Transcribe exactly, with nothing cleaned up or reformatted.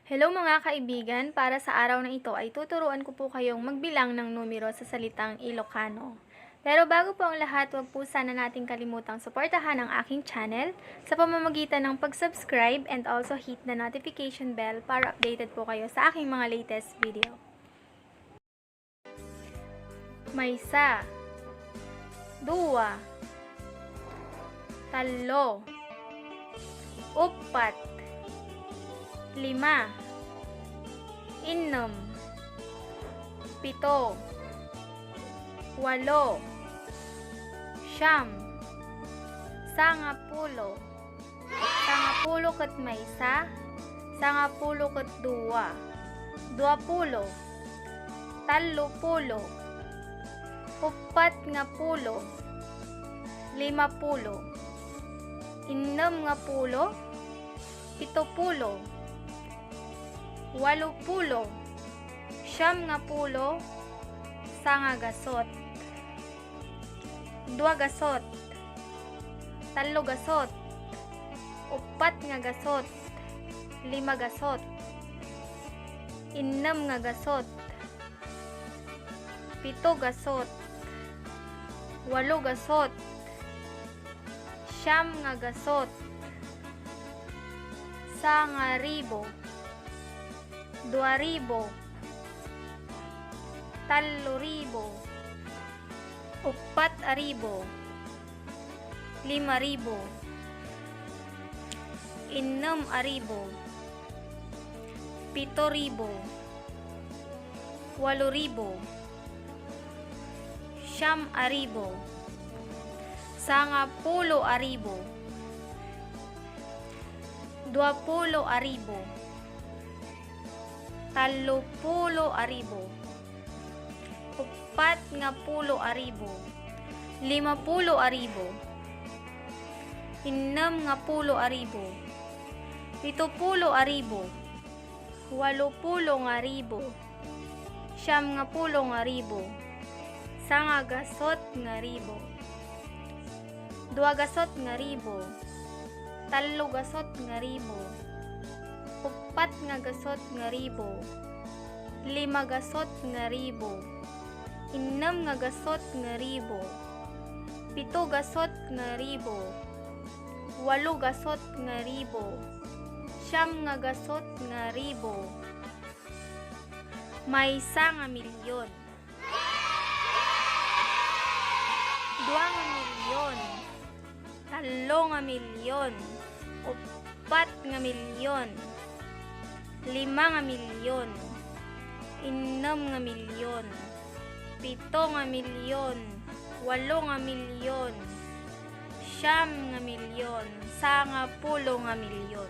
Hello mga kaibigan, para sa araw na ito ay tuturuan ko po kayong magbilang ng numero sa salitang Ilocano. Pero bago po ang lahat, huwag po sana nating kalimutang suportahan ang aking channel sa pamamagitan ng pag-subscribe and also hit the notification bell para updated po kayo sa aking mga latest video. Maysa, dua, tallo, uppat, lima, innem, pito, walo, siyam, sangapulo, sangapulo ket maysa, sangapulo ket dua, duapulo, tallopulo, uppat nga pulo, limapulo, innem nga pulo, pitopulo, walopulo, siyam nga pulo, sangagasot, duagasot, tallogasot, uppat nga gasot, limagasot, innem nga gasot, pitogasot, walogasot, siyam nga gasot, sangaribo, duaribo, talloribo, uppat aribo, limaribo, innem aribo, pitoribo, waloribo, siyam aribo, sangapulo aribo, duapulo aribo, tallopulo aribo, uppat nga pulo aribo, limapulo aribo, innem nga pulo aribo, pitopulo aribo, walopulo nga ribo, siyam nga pulo nga ribo, sangagasot nga ribo, duagasot nga ribo, tallogasot nga ribo, uppat nga gasot nga ribo, limagasot nga ribo, innem nga gasot nga ribo, pitogasot nga ribo, walogasot nga ribo, siyam nga gasot nga ribo, maysa nga milyon, dua nga milyon, tallo nga milyon, uppat nga milyon, lima nga milyon, innem nga milyon, pito nga milyon, walo nga milyon, siyam nga milyon, sangapulo nga milyon.